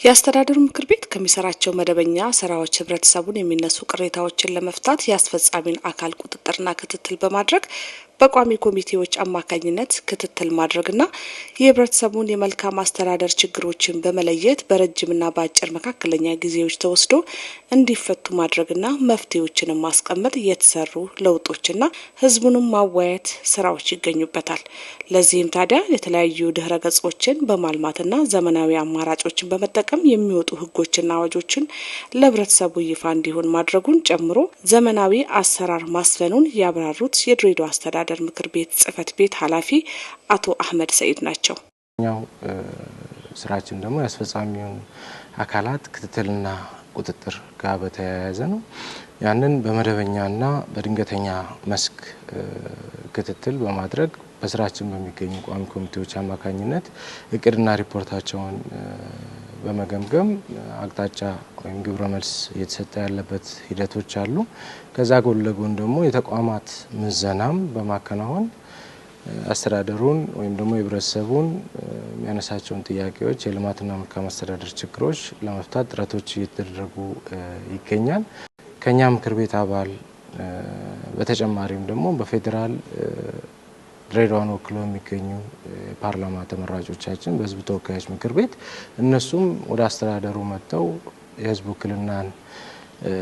የአስተዳደሩ ምክር ቤት ከሚሰራቸው መደበኛ ስራዎች ህብረተሰቡን የሚነሱ ቅሬታዎችን ለመፍታት የአስፈጻሚን አካል ቁጥጥርና ክትትል በማድረግ በቋሚ ኮሚቴዎች አማካኝነት ክትትል ማድረግና የህብረተሰቡን የመልካም አስተዳደር ችግሮችን በመለየት በረጅምና በአጭር መካከለኛ ጊዜዎች ተወስዶ እንዲፈቱ ማድረግና መፍትሄዎችንም ማስቀመጥ የተሰሩ ለውጦችና ህዝቡንም ማወያየት ስራዎች ይገኙበታል። ለዚህም ታዲያ የተለያዩ ድህረ ገጾችን በማልማትና ዘመናዊ አማራጮችን በመጠቀም የሚወጡ ህጎችና አዋጆችን ለህብረተሰቡ ይፋ እንዲሆን ማድረጉን ጨምሮ ዘመናዊ አሰራር ማስፈኑን ያብራሩት የድሬዳዋ አስተዳደር ምክር ቤት ጽህፈት ቤት ኃላፊ አቶ አህመድ ሰኢድ ናቸው። ኛው ስራችን ደግሞ የአስፈጻሚውን አካላት ክትትልና ቁጥጥር ጋር በተያያዘ ነው። ያንን በመደበኛና በድንገተኛ መስክ ክትትል በማድረግ በስራችን በሚገኙ ቋሚ ኮሚቴዎች አማካኝነት እቅድና ሪፖርታቸውን በመገምገም አቅጣጫ ወይም ግብረ መልስ እየተሰጠ ያለበት ሂደቶች አሉ። ከዛ ጎን ለጎን ደግሞ የተቋማት ምዘናም በማከናወን አስተዳደሩን ወይም ደግሞ የህብረተሰቡን የሚያነሳቸውን ጥያቄዎች የልማትና መልካም አስተዳደር ችግሮች ለመፍታት ጥረቶች እየተደረጉ ይገኛል። ከኛ ምክር ቤት አባል በተጨማሪም ደግሞ በፌዴራል ድሬዳዋን ወክለው የሚገኙ የፓርላማ ተመራጮቻችን በህዝብ ተወካዮች ምክር ቤት እነሱም ወደ አስተዳደሩ መጥተው የህዝብ ውክልናን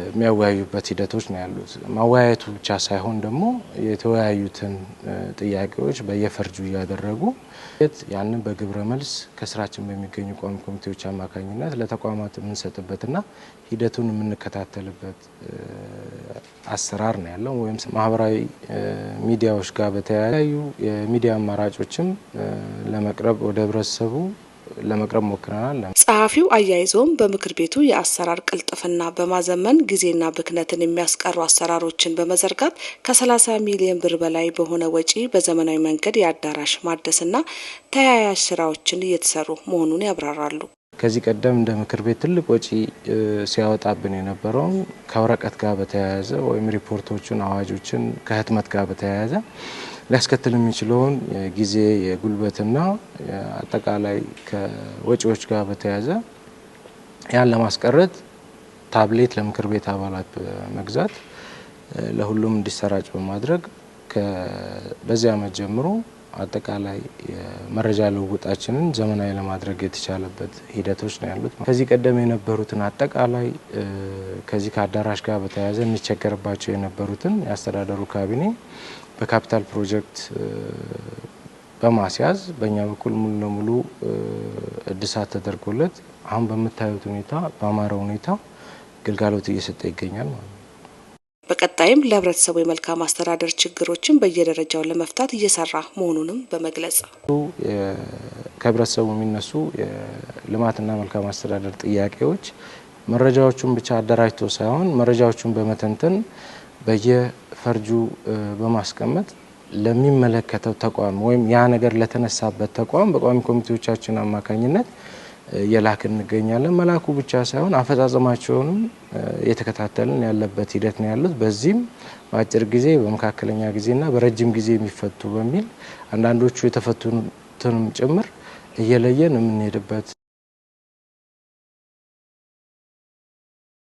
የሚያወያዩበት ሂደቶች ነው ያሉት። ማወያየቱ ብቻ ሳይሆን ደግሞ የተወያዩትን ጥያቄዎች በየፈርጁ እያደረጉ ያንን በግብረ መልስ ከስራችን በሚገኙ ቋሚ ኮሚቴዎች አማካኝነት ለተቋማት የምንሰጥበትና ሂደቱን የምንከታተልበት አሰራር ነው ያለው። ወይም ማህበራዊ ሚዲያዎች ጋር በተለያዩ የሚዲያ አማራጮችም ለመቅረብ ወደ ህብረተሰቡ ለመቅረብ ሞክረናል። ጸሐፊው አያይዘውም በምክር ቤቱ የአሰራር ቅልጥፍና በማዘመን ጊዜና ብክነትን የሚያስቀሩ አሰራሮችን በመዘርጋት ከ30 ሚሊዮን ብር በላይ በሆነ ወጪ በዘመናዊ መንገድ የአዳራሽ ማደስና ተያያዥ ስራዎችን እየተሰሩ መሆኑን ያብራራሉ። ከዚህ ቀደም እንደ ምክር ቤት ትልቅ ወጪ ሲያወጣብን የነበረውን ከወረቀት ጋር በተያያዘ ወይም ሪፖርቶችን፣ አዋጆችን ከህትመት ጋር በተያያዘ ሊያስከትል የሚችለውን የጊዜ የጉልበትና አጠቃላይ ከወጪዎች ጋር በተያያዘ ያን ለማስቀረት ታብሌት ለምክር ቤት አባላት በመግዛት ለሁሉም እንዲሰራጭ በማድረግ በዚህ ዓመት ጀምሮ አጠቃላይ የመረጃ ልውውጣችንን ዘመናዊ ለማድረግ የተቻለበት ሂደቶች ነው ያሉት። ከዚህ ቀደም የነበሩትን አጠቃላይ ከዚህ ከአዳራሽ ጋር በተያያዘ እንቸገርባቸው የነበሩትን የአስተዳደሩ ካቢኔ በካፒታል ፕሮጀክት በማስያዝ በእኛ በኩል ሙሉ ለሙሉ እድሳት ተደርጎለት አሁን በምታዩት ሁኔታ በአማረ ሁኔታ ግልጋሎት እየሰጠ ይገኛል ማለት ነው። በቀጣይም ለህብረተሰቡ የመልካም አስተዳደር ችግሮችን በየደረጃው ለመፍታት እየሰራ መሆኑንም በመግለጽ ከህብረተሰቡ የሚነሱ የልማትና መልካም አስተዳደር ጥያቄዎች መረጃዎቹን ብቻ አደራጅቶ ሳይሆን መረጃዎቹን በመተንተን በየፈርጁ በማስቀመጥ ለሚመለከተው ተቋም ወይም ያ ነገር ለተነሳበት ተቋም በቋሚ ኮሚቴዎቻችን አማካኝነት የላክ እንገኛለን። መላኩ ብቻ ሳይሆን አፈጻጸማቸውንም የተከታተልን ያለበት ሂደት ነው ያሉት። በዚህም በአጭር ጊዜ፣ በመካከለኛ ጊዜና በረጅም ጊዜ የሚፈቱ በሚል አንዳንዶቹ የተፈቱትንም ጭምር እየለየን የምንሄድበት